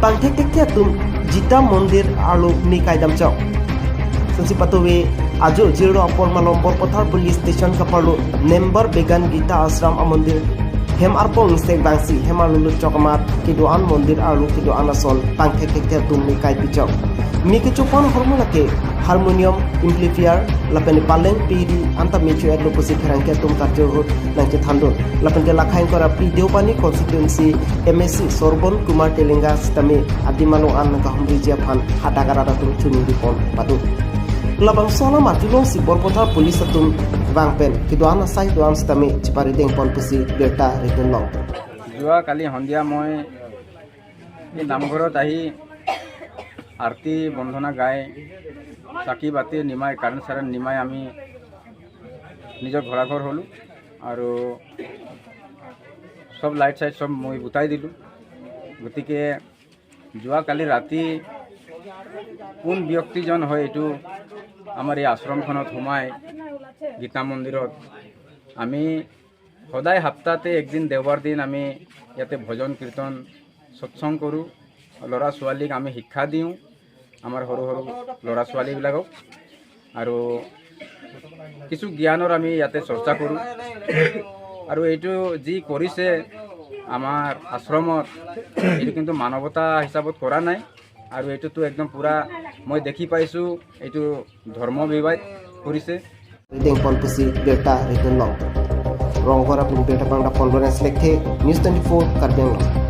Pangthek tek thia tum Jita Mondir arlo mi kaidam chok. Sansi patowe ajo zero apor malom Borpathar Police Station kaparlo Nembar Began Gita Ashram a mondir hem arpong sek bangsi hem arlo chokamat kidoan mondir arlo kidoan asol pangthek tek thia tum mi kai pichok. Mi ke chopon hormulake harmonium amplifier lapen paleng piri anta michu edlo pusi pherangke tum karjo nangche thandun lapen ke lakhain kora pri Deopani Constituency MSc Sorbon Kumar Telenga stame adimalo an ka humri jia phan hatagara tum chuni ripon padu labang sola martilong si Borpathar Police atum bangpen kidoan asai doan stame chipari deng pon pusi berta return long. যোৱা কালি সন্ধিয়া মই এই নামঘৰত আহি আৰতি বন্দনা গাই, চাকি বাতি Nimai, current চাৰেণ্ট Nimai আমি নিজৰ ঘৰা ঘৰ হ'লোঁ আৰু চব লাইট চাইট চব মই বুটাই দিলোঁ। গতিকে যোৱাকালি ৰাতি কোন ব্যক্তিজন হয় এইটো আমাৰ এই আশ্ৰমখনত সোমাই গীতা মন্দিৰত আমি সদায় সপ্তাহতে একদিন দেওবাৰ দিন আমি ইয়াতে ভজন কীৰ্তন সৎসংগ কৰোঁ। ল'ৰা ছোৱালীক আমি শিক্ষা দিওঁ, আমাৰ সৰু সৰু ল'ৰা ছোৱালীবিলাকক আৰু কিছু জ্ঞানৰ আমি ইয়াতে চৰ্চা কৰোঁ। আৰু এইটো যি কৰিছে আমাৰ আশ্ৰমত, এইটো কিন্তু মানৱতা হিচাপত কৰা নাই আৰু এইটোতো একদম পূৰা মই দেখি পাইছোঁ, এইটো ধৰ্ম বিবাদ কৰিছে। Deng pon pusi berta return long. Rongkora pun berta bangda pon Lawrence Lekthe, News 24, Karbi Anglong.